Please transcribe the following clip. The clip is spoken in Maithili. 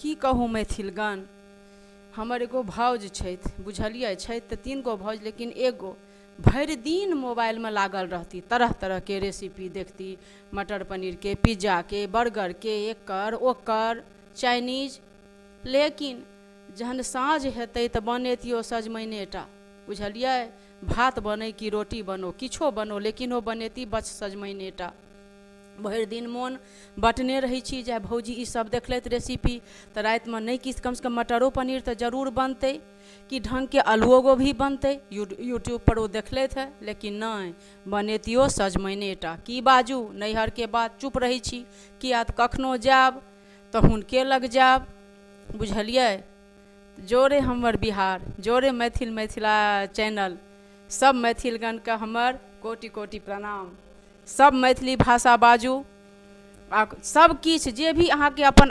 की कहू मैथिलगण, हमर एगो भाउज छथि, बुझलियै? छथि तऽ तीन गो भाउज, लेकिन एगो भरि दिन मोबाइलमे लागल रहती, तरह तरहके रेसिपी देखती, मटर पनीरके, पिज्जाके, बर्गरके, एकर ओकर चाइनीज। लेकिन जहन साँझ हेतै तऽ बनेती ओ सजमनिए टा, बुझलियै? भात बनै कि रोटी बनो, किछो बनो, लेकिन ओ बनेती बस सजमनिए टा। भरि दिन मोन बँटने रहै छी जे भौजी ई सब देखलथि रेसिपी तऽ रातिमे नहि किछु, कमसँ कम मटरो पनीर तऽ जरूर बनतै कि ढङ्गके आलुओ गोभी बनतै। यूट्यूबपर ओ देखलथि हँ, लेकिन नहि बनेतियो सजमनिए टा। की बाजू नैहरके बात, चुप रहै छी, किया तऽ कखनो जायब तऽ हुनके लग जायब, बुझलियै? जोरे हमर बिहार, जोरे मैथिल मिथिला चैनल, सब मैथिलगणके हमर कोटि कोटि प्रणाम। सब मैथिली भाषा बाजू आ सब किछु जे भी अहाँके अपन।